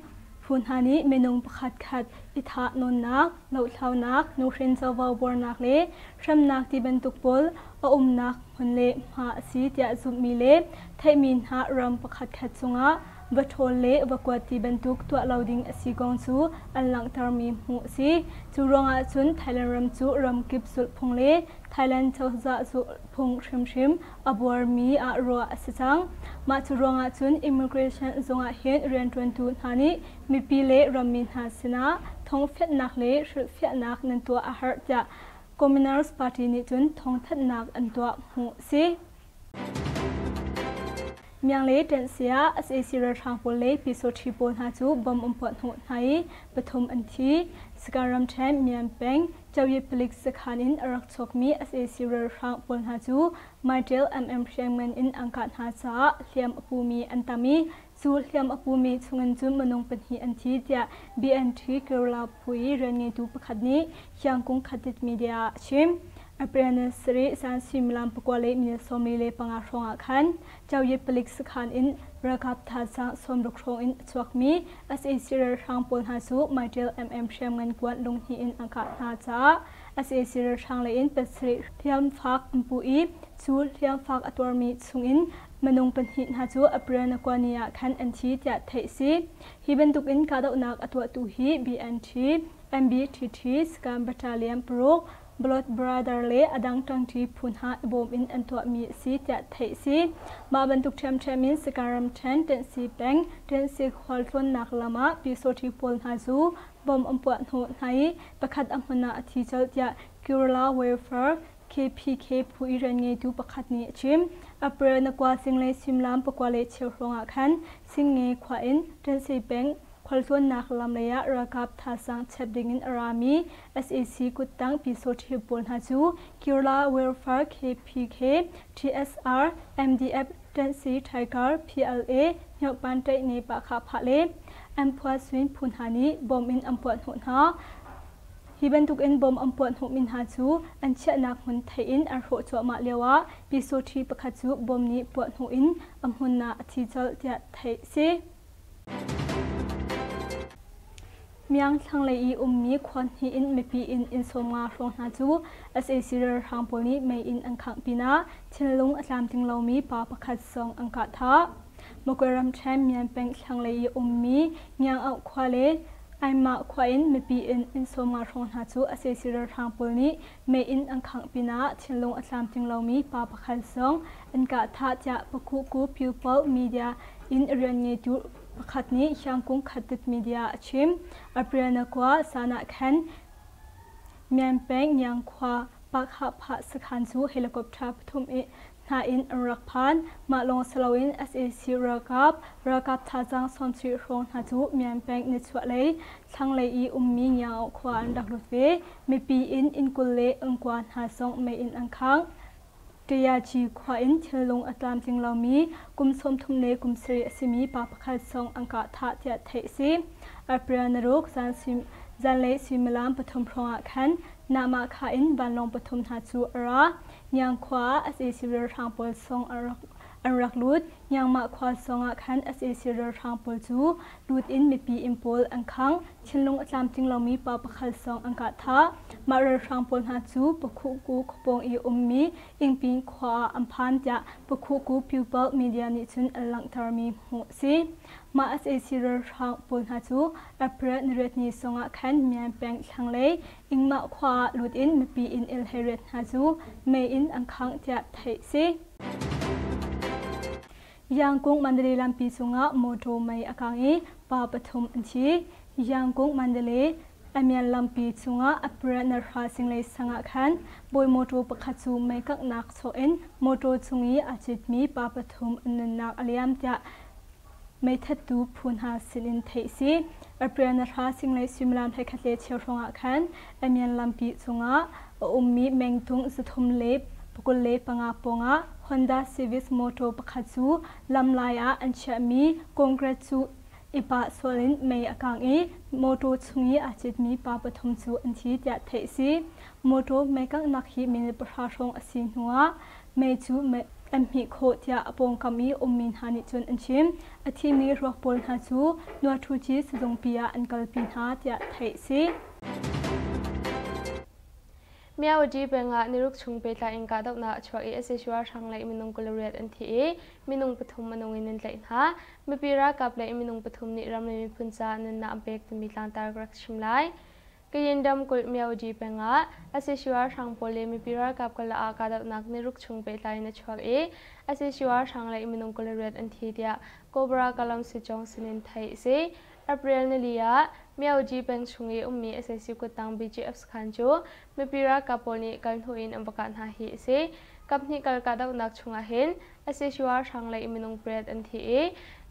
phu hna nih minung pakhat khat i thah nawnnak, lohthlaunak, nuhrin covo buarnak le hremnak ti bantuk pawl a umnak hmun le hma a si tiah zumhmi le theihmi hna ram pakhat khat cungah va ṭhawl le va kuat ti bantuk tuah lo ding a si kong cu an langhtermi hmuh a si. Cu ruangah cun Thailand ram cu ramkip zulhphung le Thailand cozah zulhphung hrimhrim a buarmi ah ruah a si cang. Mah cu ruangah cun immigration zungah hin rianṭuantu hna nih mipi le rammi hna sinah thawngfianhnak le hrilhfiahnak nan tuah a herh tiah Communist Party nih cun thawngthanhnak an tuah hmuh a si. Miang le Ṭenhsia sac ralhrang pawl le Pyusawṭhi pawl hna cu bomb an puah hnawh hna i pathum an thi. Sagaing ramṭhen Mian peng Coyit palik sakhan in a rak chuakmi sac ralhrang pawl hna cu Mytel MM hriamngan in an kah hna caah hliam a pumi an tam i cu hliam a pumi chungin cun minung pahnih an thi tiah BNT Kerala phu i rianngeitu pakhat nih Hyangkung Khatit Media ah a chim. April ni sarih zan suimilam pakua le minute 45 hrawng ah khan Coyit palik sakhan in ralkap thazaang 60 hrawng in a chuakmi sac ralhrang pawl hna cu Mytel MM hriamngan kuan lunghnih in an kah hna caah sac ralhrang lei in pasarih hliamfak an pu i cu hliamfak a tuarmi chungin minung pahnih hna cu April na kua ni ah khan an thi tiah theih a si. Hi bantukin kahdohnak a tuahtu hi BNT, MBTT, Sagaing Battalion paruk, Blood Brother le a dang ṭangṭi phu hna i bawm in an tuahmi a si tiah theih a si. Mah bantuk ṭhiamṭhiam in Sagaing ramṭhen Tensi peng Tensi khualtlawnnak lam ah Pyusawṭhi pawl hna cu bomb an puah hnawh hna i pakhat a hmun ah a thi colh tiah Kerala Welfare KPK phu i rianngeitu pakhat nih a chim. April na kua zinglei suimilam pakua le cheu hrawng ah khan Singnge khua in Tensi peng khualtlawnnak lam lei ah ralkap thazaang chep dingin a rami sac kuttang Pyusawṭhi pawl hna cu Kerala Welfare KPK, TSR, MDF, Ṭanhsi Tiger, PLA, Hmyohpan Ṭaihne Pahkhahphah le Amphua Swin phu hna nih bom in an puah hnawh hna. Hi bantukin bom an puah hnawhmi hna cu an chiahnak hmun theih in an hrawh cuahmah lioah Pyusawṭhi pakhat cu bom nih puah hnawh in a hmun ah a thi colh tiah theih a si. Miang thlanglei i ummi khua hnih in mipi inn inn 50 hrawng hna cu sac ralhrang pawl nih mei in an khangh pinah thinlung a tlamtling lomi pa pakhat zong an kah thah. Magwe ramṭhen Mian peng thlanglei i ummi Ngiang-auh khua le Aimah khua in mipi inn inn 50 hrawng hna cu sac ralhrang pawl nih mei in an khangh pinah thinlung a tlamtling lomi pa pakhat zong an kah thah tiah Pakhuku People Media in rian ngeitu pakhat nih Hyangkung Khatit Media a chim. April na kua san ah khan Mian peng Ngiang khua Pakhahphah sakhan cu helicopter pathum i hna in an rak phan. Mah lawng si loin sac ralkap ralkap thazaang 70 hrawng hna cu Mian peng nichuahlei thlanglei i ummi Ngiang khua an rak lut ve. Mipi inn inn 20 le inn kua hna zong mei in an khangh. Tayachi khua in thinlung a tlamtling lomi kum 30 le kum 7 a simi pa pakhat zong an kah thah tiah theih a si. April naruk zanlei suimilam pathum hrawng ah khan Nahmahkha in vanlawng pathum hna cu a ra. Ngiang khua ah sac ralhrang pawl zong an rak lut. Myanmar khua zongah khan sac ralhrang pawl cu lut in mipi inn pawl an khang. Thinlung a tlamtling lomi pa pakhat zong an kah thah. Mah ralhrang pawl hna cu Pakhuhku khuapawng i ummi Ingpin khua ah an phan tiah Pakhuhku People Media nih cun an langhtermi hmuh a si. Mah sac ralhrang pawl hna cu April niriat ni zongah khan Myan peng thlanglei Ingmah khua ah lut in mipi inn el hleiriat hna cu mei in an khangh tiah theih a si. Yangkung Mandalay lampi cungah mawṭaw mei a kang i pa pathum an thi. Yangkung Mandalay Amian lampi cungah April nahra zinglei sang ah khan bawi mawṭaw pakhat cu mei kanghnak sawh in mawṭaw cung i aa citmi pa pathum an nunnak a liam tiah meithattu phu hna sinin theih a si. April nahra zinglei suimilam 11 le cheu hrawngah khan Amian lampi cungah a ummi mengtung 325 pawngah Honda Civic mawṭaw pakhat cu lamlai ah an chiahmi Congress cu i pah sual in mei a kang i mawṭaw chung i aa citmi pa pathum cu an thi tiah theih a si. Mawṭaw mei kanghnak hi minute pahra hrawng a si hnuah mei cu an hmih khawh tiah a pawngkam i ummi hna nih cun an chim. A thimi ruak pawl hna cu Nuaṭhuci sizungpi ah an kalpi hna tiah theih a si. Myawaddy peng ah niruk chung pehtlai in kahdohnak a chuak i sac ralhrang lei minung 28 an thi i minung pathum a nung in an tlaih hna. Mipi ralkap lei minung pathum nih ram le miphun caah nunnak an pek timi tlangtar ka rak chim lai. Kayin ramkulh Myawaddy peng ah sac ralhrang pawl le mipi ralkap karlak ah kahdohnak niruk chung pehtlai in a chuak i sac ralhrang lei minung 28 an thi tiah Cobra Kalam Sitcawng sinin theih a si. April nili ah Myawaddy peng chung i ummi sac kuttang BGF sakhan cu mipi ralkap pawl nih kal hnu in an va kah hna hi a si. Kaphnih kal kahdohnak chungah hin sac ralhrang lei minung pariat an thi i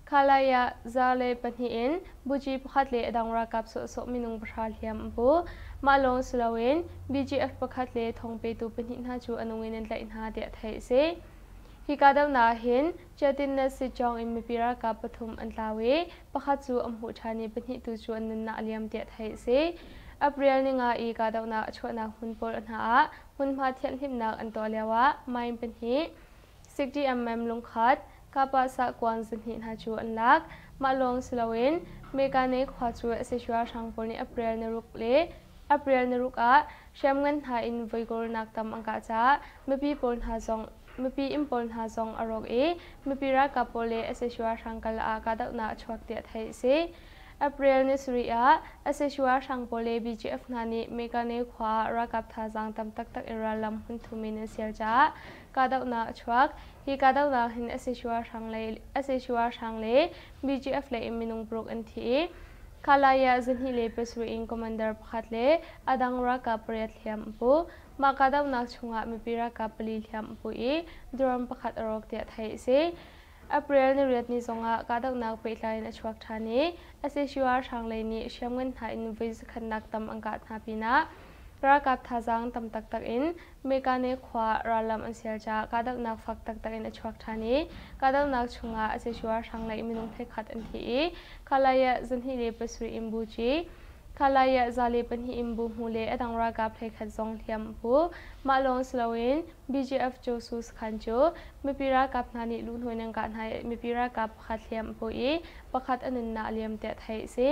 Khalaya 102 in buci pakhat le a dang ralkap sawhsawh minung pahra hliam an pu. Mah lawng si loin BGF pakhat le thawngpetu pahnih hna cu a nung in an tlaih hna tiah theih a si. Hi kahdohnak ah hin Chiatinnet Sitcawng in mipi ralkap pathum an tlau i pakhat cu an hmuh ṭhan i pahnih tu cu an nunnak a liam tiah theih a si. April ninga i kahdohnak a chuahnak hmun pawl hna ah hmunhma thianhhlimhnak an tuah lioah mine pahnih, 60mm lungkhat, Kapah kuan zahnih hna cu an lak. Mah lawng si loin Mekane khua cu sac ralhrang pawl nih April niruk le April niruk ah hriamngan hna in voikawlnak tam an kah caah mipi pawl hna zong mipi inn pawl hna zong a rawk i mipi ralkap pawl le sac ralhrang kal ah kahdohnak a chuak tiah theih a si. April ni sarih ah sac ralhrang pawl le BGF hna nih Mekane khua ah ralkap thazaang tam taktak in rallam hmun thum in an sial caah kahdohnak a chuak. Hi kahdohnak hin sac ralhrang le BGF lei in minung paruk an thi i Khalaya 27 in commander pakhat le a dang ralkap pariat hliam an pu. Mah kahdohnak chungah mipi ralkap pali hliam an pu i drone pakhat a rawk tiah theih a si. April niriat ni zongah kahdohnak pehtlai in a chuak ṭhan i sac ralhrang lei nih hriamngan hna in voi zakhatnak tam an kah hna pinah ralkap thazaang tam taktak in Mekane khua rallam an sial caah kahdohnak fak taktak in a chuak ṭhan i kahdohnak chungah sac ralhrang lei minung hlekhat an thi i Khalaya 27 in Buci Khalaya 102 in Buhmu le a dang ralkap hlekhat zong hliam a pu. Mah lawng si loin BGF Josu sakhan cu mipi ralkap hna nih luhnuai in an kah hna i mipi ralkap pakhat hliam a pu i pakhat a nunnak a liam tiah theih a si.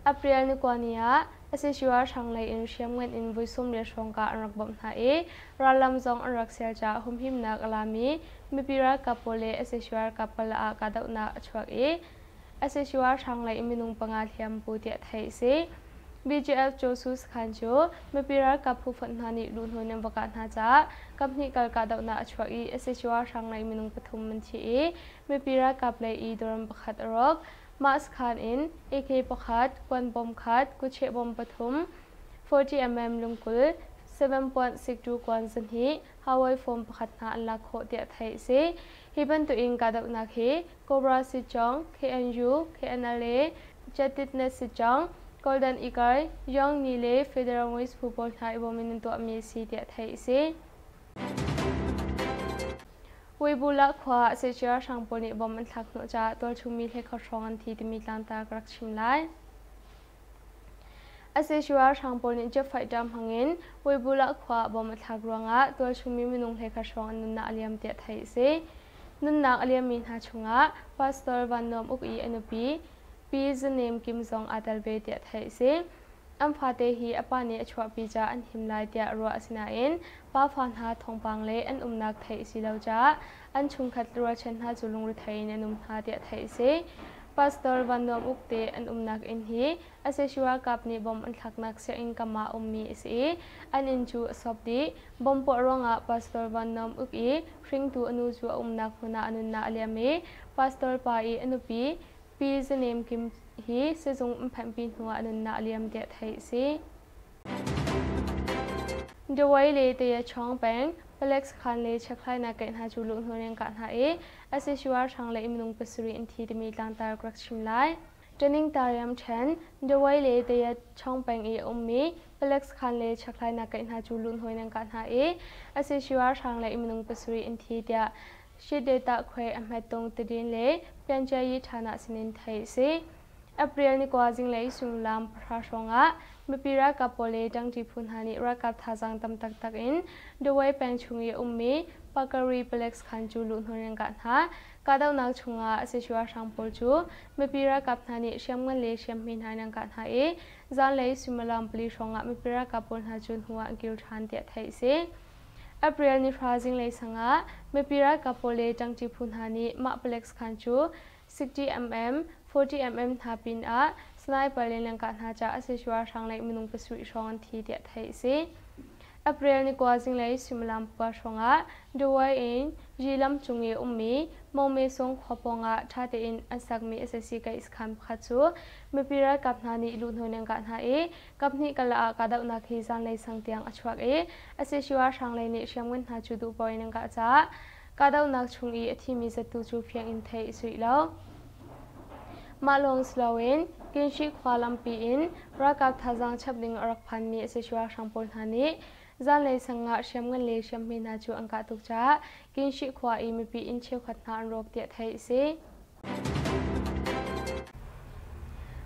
April ni kua ni ah sac ralhrang lei in hriamngan in voi 30 hrawng kah an rak bawmh hna i rallam zong an rak sial caah humhimnak a lami mipi ralkap pawl le sac ralkap pala ah kahdohnak a chuak i sac ralhrang lei in minung panga hliam pu tiah theih a si. BGF Josu sakhan cu mipi ralkap phu fonh hna nih luhnawn an va kah hna caah kaphnih kal kahdohnak a chuak i sac ralhrang lei minung pathum an thi i mipi ralkap lei i dawr pakhat a rawk. Mah sakhan in AK pakhat, kuan bom khat, kucheh bom pathum, 40mm lungkul, 7.62 kuan zahnih, Hawaii phone pakhat hna an lak khawh tiah theih a si. Hi bantuk in kahdohnak hi Cobra Sitcawng, KNU, KNLA, Chetitnet Sitcawng, Golden Eagle, Yong Ni le Federal Waste phu pawl hna i bawm in an tuahmi a si tiah theih a si. Weibulah khua ah sac ralhrang pawl nih bom an thlak hnawh caah tualchung mi hlei kho hrawng an thi timi tlangtar ka rak chim lai. Sac ralhrang pawl nih jet fighter hmangin Weibulah khua ah bom a thlak ruangah tualchungmi minung 13 hrawng an nunnak a liam tiah theih a si. Nunnak a liammi hna chungah Pastor Van Nuam Uk i a nupi Pi Zanem Kim zong aa tel ve tiah theih a si. An fate hi a pa nih a chuahpi caah an him lai tiah ruah a si nain pafa hna thawngpang le an umnak theih a si lo caah an chungkhat rualchan hna cu lungrethei in an um hna tiah theih a si. Pastor Van Nuam Uk te an umnak inn hi sac ralkap nih bom an thlaknak sianginn kam ah a ummi a si i an inn cu a sawp dih. Bom puah ruangah Pastor Van Nuam Uk i hringtu a nu cu a umnak hmun ah a nunnak a liam i Pastor pa i a nupi Pi Zanem Kim hi sizung an phanhpi hnuah a nunnak a liam tiah theih a si. Dawei le Tayachawng peng palek sakhan le chekhlainak keih hna cu luhhnawh in an kah hna i sac ralhrang le minung pasarih an thi timi tlangtar ka rak chim lai. Ṭaning Tariam ṭhen Dawei le Tayachawng peng i a ummi palek sakhan le chekhlainak keih hna cu luhhnawh in an kah hna i sac ralhrang le minung pasarih an thi tiah Shidetah khuai a hmettung tidin le Pianchiayi ṭhanah sinin theih a si. April ni kua zinglei suimilam pahra hrawngah mipi ralkap pawl le ṭangṭi phu hna nih ralkap thazaang tam taktak in Dawei peng chung i a ummi Pakari palek sakhan cu luhhnawh in an kah hna. Kahdohnak chungah sac ralhrang pawl cu mipi ralkap hna nih hriamngan le hriamhme hna in an kah hna i zanlei suimilam pali hrawngah mipi ralkap pawl hna cu hnu ah an kir ṭhan tiah theih a si. April ni hra zinglei sangah mipi ralkap pawl le ṭangṭi phu hna nih mah palek sakhan cu 60mm, 40mm hna pinah sniper le lengkah hna caah sac ralhrang lei minung pasarih hrawng an thi tiah theih a si. April ni kua zinglei suimilam pakua hrawngah Dawai in Yi lam cung i a ummi Mongme Sung khua pawngah ṭha tein an sakmi sac kaih sakhan pakhat cu mipi ralkap hna nih luhhnawh in an kah hna i Kaphnih kal ah kahdohnak hi zanlei sang tiang a chuak i sac ralhrang lei nih hriamngan hna cu duh paoh in an kah caah kahdohnak chung i a thimi zattu cu fiang in theih a si rih lo. Mah lawng si loin Kinshi khua lampi in ralkap thazaang chap ding a rak phanmi sac ralhrang pawl hna nih zanlei sang ah hriamngan le hriamhme hna cu an kah tuk caah Kinshi khua i mipi inn cheukhat hna an rawk tiah theih a si.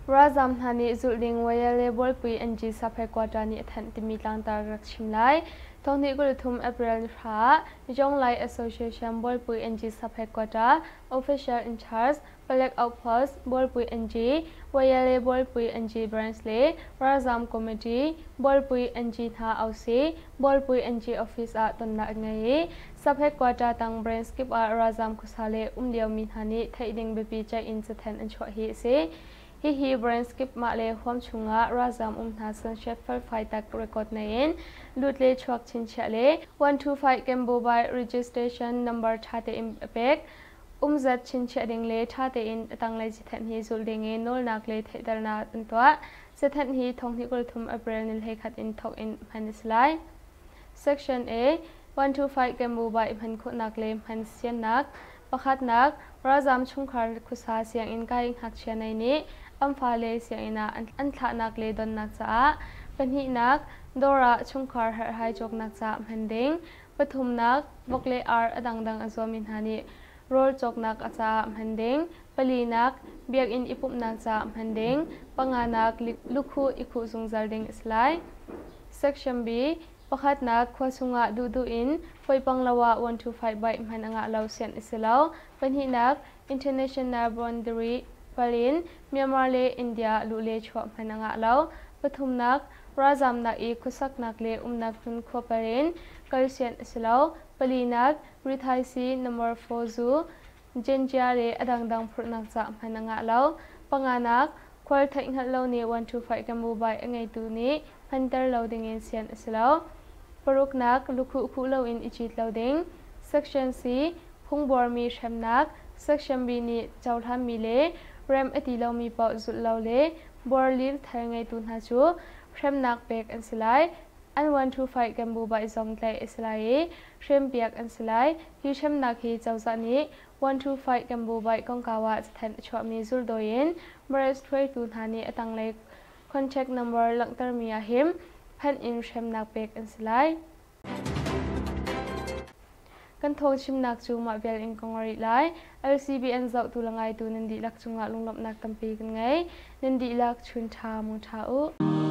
Ralzam hna nih zulh ding Wayale Bualpui NG sub-headquarter nih a thanh timi tlangtar rak chim lai. Thonghnih 23 April ni hra ah Jonglai Association Bualpui NG sub-headquarter Official in Charge Palek Outpost Bualpui NG Wayale Bualpui NG Branch le Ralzam Committee Bualpui NG hna ausi Bualpui NG Office ah tonnak an ngei i Sub-headquarter tang branch kip ah ralzam khuasa le um liomi hna nih theih ding biapi ceih in cathanh an chuah hi a si. Hihi branch kip mah le huam chungah ralzam um hna sunset felfai tak record nei in lut le chuak chinchiah le 125 Cambobai registration number ṭha tein a pek umzat chinchiah ding le ṭha tein a tanglei cathanh hi zulh ding in nawlnak le theihternak an tuah. Cathanh hi thonghnih 23 April ni 11 in thawk in hman a si lai. Section A 125 Cambobai hman khawhnak le hman siannak Pakhatnak, ralzaam chungkhar khuasa sianginn kai ngakchia nei nih an fale sianginn ah an thlahnak le donnak caah Pahnihnak, dawr ah chungkhar herhhai cawknak caah hman ding Pathumnak, vok le ar a dangdang a zuami hna nih rawl cawknak a caah hman ding Palinak, biakinn i pumhnak caah hman ding Panganak, lukhuh i khuh zungzal ding a si lai. Section B, Pakhatnak, khua chungah duhduh in poipang lo ah 125 byte hman a ngah lo sianh a si lo. Pahnihnak, International boundary pal in Myanmar le India luh le chuah hman a ngah lo. Pathumnak, ralzamnak i khuasaknak le umnak hmun khua pal in kal sianh a si lo. Palinak, rithaisii number 4 zu, Gengia le a dangdang phurhnak ca hman a ngah lo. Panganak, khual theihhngalh lo nih 125 ka mobile a ngeitu nih hmanter lo dingin sian a si lo. Paruknak, lukhuh khuh loin i cit lo ding. Section C, phungbuarmi hremnak. Section B nih cohlanmi le rem a ti lomi paoh zulh lo le buarlil thar ngeitu hna cu hremnak pek an si lai. An 125 kan mobile zong tlaih a si lai i hrempiak an si lai. Hi hremnak hi cozah nih 125 kan mobile kongkau ah cathanh a chuahmi zuldawi in Mares hruaitu hna nih a tanglei contact number langhtermi ah hin phanh in hremnak pek an si lai. Kan thawngchimnak cu mah vial in ka ngor rih lai. LCBN zohtu le ngaitu nan dihlak cungah lunglawmhnak tampi kan ngei. Nan dihlak chun ṭha mung ṭha u.